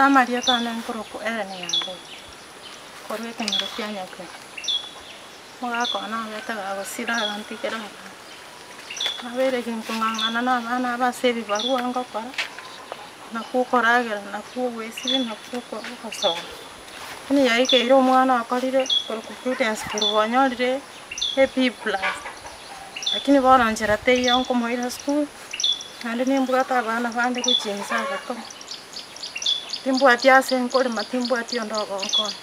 Ase amarieta ane nkorokwa Ellen Nyambui, korwa ekenyoro kia Nyakera. Omogaka one abete gagosira agantigera abana. Nabeire ginkong'ang'ana na abana aba ase ebibarua ngokora, nakwo okoragera, nakwo ogoesibia, nakwo ogosoma. Lakini yaikeire omwana okorire korokwa Prudence Kerubo onyorire A plus, lakini bono nchera teiyo nkomoira esukuru. Naende nimbwate abana bande gochia inse agakong'u, timbwati ase nkorema timbwati onde ogonkonya.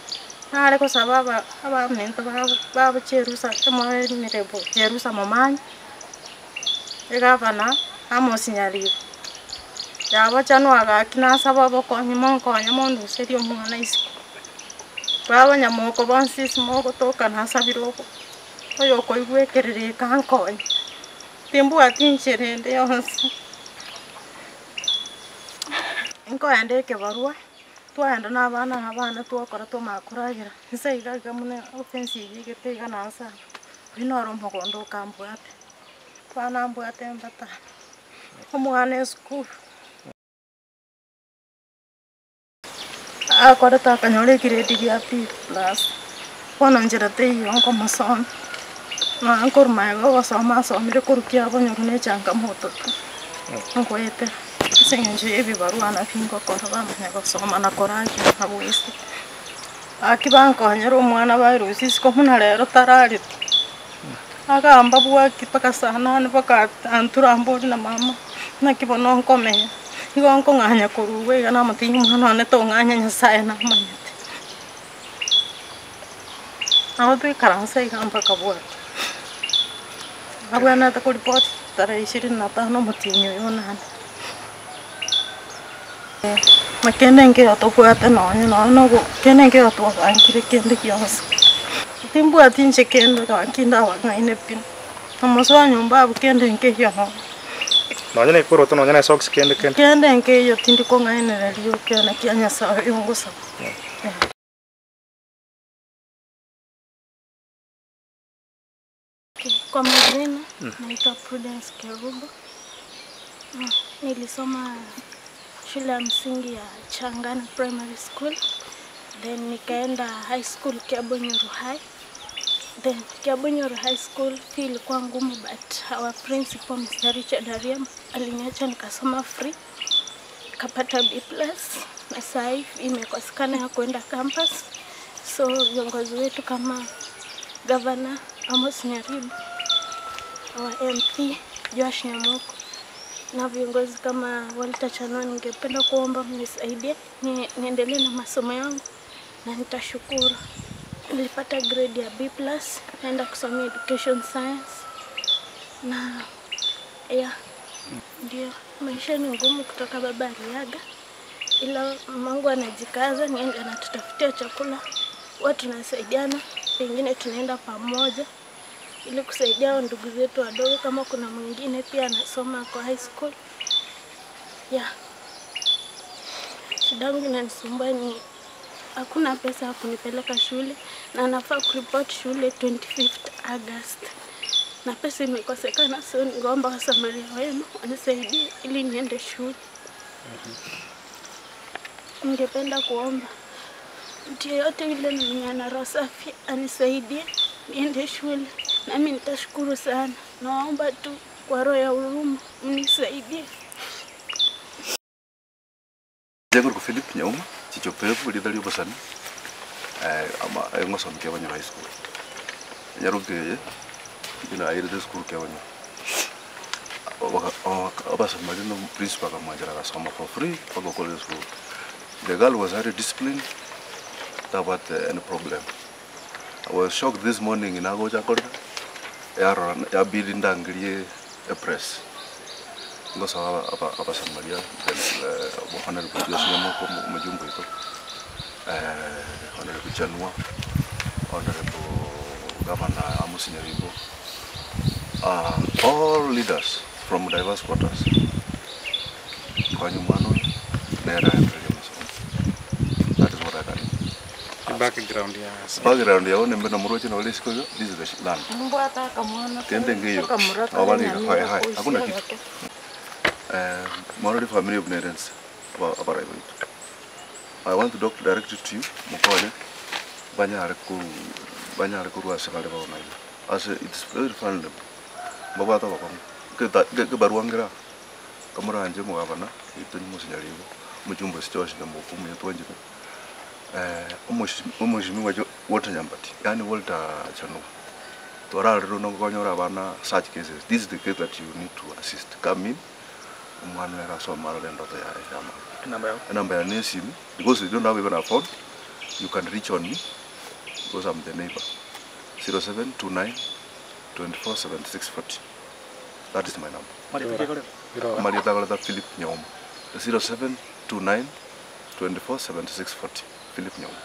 Nare gosaba aba abaminto babo babo chierusa emoemerebo chierusa momanyi, egavana Amos Nyaribo, yabachanwa gaki nasaba obokonyi monkonye monduserie omwana isiko. Baba nyamoko bonsi ase mogotoka nasabire obo oyokoigwa ekerero eke ankonye. Timbwati inchera ende yonsi, nkoenda ekebarua, twaenda na abana aba bane twakora twamanya koragera, inse iga iga buna ofensi eywo igete iga na nse aba, oywo noro omogondo okambwate, abana mbwate mbatano, omwana esukuru. Akorete akanyora egrade gia B plus, bono nchera teiyo nkomosomia, nonya nkorwa magega ogosoma asomire korwa kiabonyoru na echangamoto tu, nkoetera ase eng'encho ya ebibarua nabio ngokora bamanya gosoma na koragera na goesibia. Gaki bankonyera omwana baerusia isiko buna rero tarareti, agamba bwaki mpaka saa nane mpaka anture ambori na mama, naki bono nkomenya, nigo nkong'anya korwa iga iga namotebia omwana one tong'anya Nyasaye namanyete. Nabo toikaranse iga mpaka bwaki, abwenerete koripoti tarehe ishirini na tano omotienyi oyo onane. Na kende nkeiyo tobwate nonye nonye na ogo kende nkeiyo twabangire kende gionsi. Timbwati inche kende gaki ndabang'aine pi, omosoa nyomba abwo kende nkeiyo nonye. Nonye na ekoroto nonye na esocks kende kende. Kende nkeiyo tindi kong'ainereria ekiagera kia Nyasaye oyo ngosaba. Kwa majina naitwa Prudence Kerubo. Nilisoma shule ya msingi ya Changani Primary School, then nikaenda high school Kiabonyoru High. Then Kiabonyoru High School fee ilikuwa ngumu but our principal Mr. Richard Ariam aliniacha nikasoma free nikapata B plus na saa hii imekosekana ya kuenda campus, so viongozi wetu kama Governor Amos Nyaribo, our MP Joash Nyamoko na viongozi kama Walter Chanua, ningependa kuomba mnisaidie ni, niendelee na masomo yangu na nitashukuru. Nilipata grade ya B plus, naenda kusomea education science na yeah, ndio maisha ni ngumu kutoka baba aliaga, ila mamangu anajikaza, ni yeye anatutafutia chakula, huwa tunasaidiana, pengine tunaenda pamoja ili kusaidia hao ndugu zetu wadogo, kama kuna mwingine pia anasoma kwa high school yeah. Shida yangu inanisumbua ni hakuna pesa ya kunipeleka shule na nafaa kuripoti shule 25th August na pesa imekosekana, so ningeomba wasamaria wema wanisaidie ili niende shule. Ningependa kuomba mtu yeyote yule mwenye ana roho safi anisaidie niende shule, nami nitashukuru sana. Naomba tu kwa roho ya huruma mnisaidie. Inche nkorokwa Philip Nyauma, Chichopevu, erieta ria obosani, ama ngosoma Kiabonyoru High School. Enyaroke eye, inche nairete esukuru Kiabonyoru. Abasomari na omoprincipal akamwanchera agasoma for free mpaka okore esukuru. The girl was highly disciplined, tabwate any problem. I was shocked this morning nagocha korera, yarora yabidi ndangerie epress. Ngosaba Abasamaria, Honourable Joyce Nyamoko omojumbe oito, Honourable Chanua, Honourable Governor Amos Nyaribo, all leaders from diverse quarters, konya omwana oyo nere aendererie amasomo. That is what I can ask. Background ya ase. Background yao nembe namoroche nore isiko iga, this is the land. Nimbwate akamwana Kende nkeiyo, akamura nabo kare bare iga nyamira hai hai, hakuna koisia kitu. gake. Morore family buna ere nse, abarai baito. I want to doc- direct it to you, mokonye, banyare ko banyare korwa ase bare bono iga. Ase it's very vulnerable, mbabwate obokong'u, geta ekebarua nkere aa, kamoranche omogabana oito mosinyarigo, omochumbe ase Josh Nyamboka omuya twanchete, omoshi omoshimiwa Jo Walter Nyambati, yaani Walter Chanuka, twararire nokonyora abana such cases, this is the case that you need to assist, come in, omwana ere asome arore endoto yaye yamanya. Enamba yao. Enamba yane ya esimi, because you don't have even a phone, you can reach on me because I'm the neighbor, 0729 24 76 40, that is my number. Marieta ki koreta? Amarieta akoreta Philip Nyauma, 0729 24 76 40, Philip Nyauma.